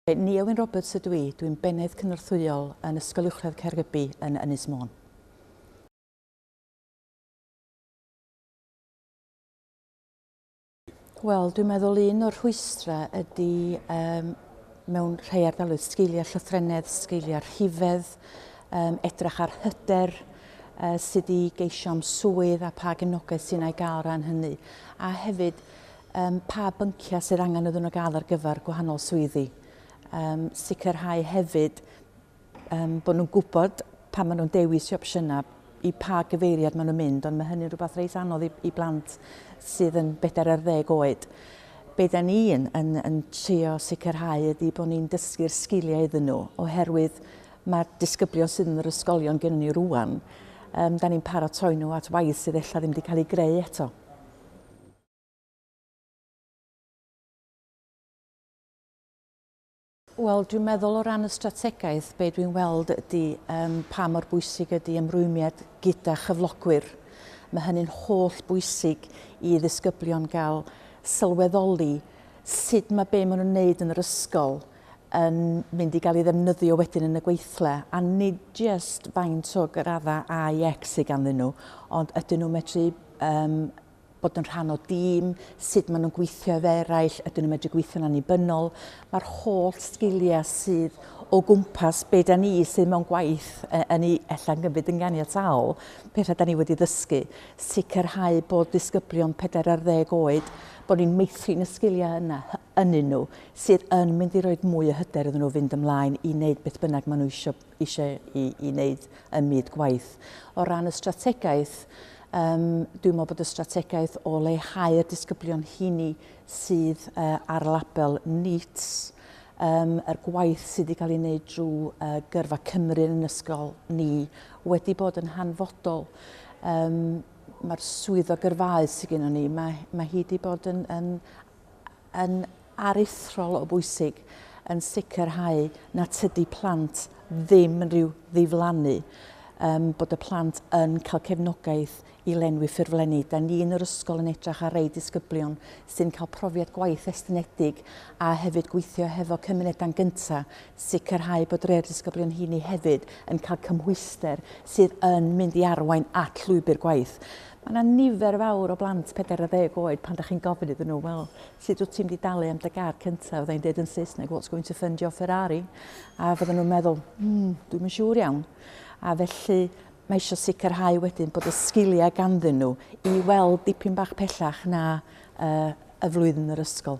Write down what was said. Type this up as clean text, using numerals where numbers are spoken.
Nia Wyn Roberts ydw i, dwi'n bennaeth cynorthwyol yn Ysgol Uwchradd Caergybi yn Ynys Môn. Wel, dwi'n meddwl un o'r rhwystrau ydy um, mewn rhai ardaloedd sgiliau llythrennedd, sgiliau rhifedd, um, edrych ar hyder uh, sydd i geisio am swydd a pa gefnogaeth sy'n ei gael ran hynny. A hefyd, um, pa bynciau sydd angen iddyn nhw gael ar gyfer gwahanol swyddi. Um, sicrhau hefyd um, bod nhw'n gwybod pan maen nhw'n dewis i opsiynau i pa gyfeiriad maen nhw'n mynd, ond mae hynny'n rhywbeth reit anodd i, i blant sydd yn 14 oed. Be da ni yn, yn, yn trio sicrhau ydy bod ni'n dysgu'r sgiliau iddyn nhw, oherwydd mae'r disgyblion sydd yn yr ysgolion gennym ni rwan, um, da ni'n paratoi nhw at waith sydd ella ddim wedi cael ei greu eto. Wel, dwi'n meddwl o ran y strategaeth, be dwi'n weld ydy um, pa mor bwysig ydy ymrwymiad gyda chyflogwyr. Mae hynny'n holl bwysig i ddisgyblion gael sylweddoli sut mae be maen nhw'n wneud yn yr ysgol yn mynd i gael ei ddefnyddio wedyn yn y gweithle, a nid jyst faint o graddau A i X sydd ganddyn nhw, ond ydyn nhw'n medru um, bod yn rhan o dîm, sut maen nhw'n gweithio efo eraill, ydyn nhw'n medru gweithio'n annibynnol. Mae'r holl sgiliau sydd o gwmpas be da ni sydd mewn gwaith yn ei ella'n gymryd yn ganiataol, pethau da ni wedi ddysgu, sicrhau bod disgyblion 14 oed, bod ni'n meithrin y sgiliau yna ynyn nhw, sydd yn mynd i roi mwy o hyder iddyn nhw fynd ymlaen i wneud beth bynnag maen nhw eisiau, eisiau i, i wneud ym myd gwaith. O ran y strategaeth, Um, dwi'n meddwl bod y strategaeth o leihau'r disgyblion hynny sydd uh, ar label NEETs, um, yr gwaith sydd wedi cael ei wneud drwy uh, Gyrfa Cymru yn ysgol ni wedi bod yn hanfodol. Um, Mae'r swyddog gyrfaoedd sydd gennym ni, mae, mae hi wedi bod yn, yn, yn aruthrol o bwysig yn sicrhau na tydi plant ddim yn rhyw ddiflannu, um, bod y plant yn cael cefnogaeth i lenwi ffurflenni. Da ni yn yr ysgol yn edrych ar rei disgyblion sy'n cael profiad gwaith estynedig a hefyd gweithio hefo Cymunedau'n Gyntaf, sicrhau bod rei'r disgyblion hynny hefyd yn cael cymhwyster sydd yn mynd i arwain at lwybr gwaith. Mae yna nifer fawr o blant 40 oed pan da chi'n gofyn iddyn nhw, wel, sut wyt ti'n mynd i dalu am dy gar cyntaf? Fydda i'n dweud yn Saesneg, what's going to fund your Ferrari? A fydden nhw'n meddwl, hmm, dwi'm yn siŵr iawn. A felly mae eisiau sicrhau wedyn bod y sgiliau ganddyn nhw i weld dipyn bach pellach na uh, y flwyddyn yr ysgol.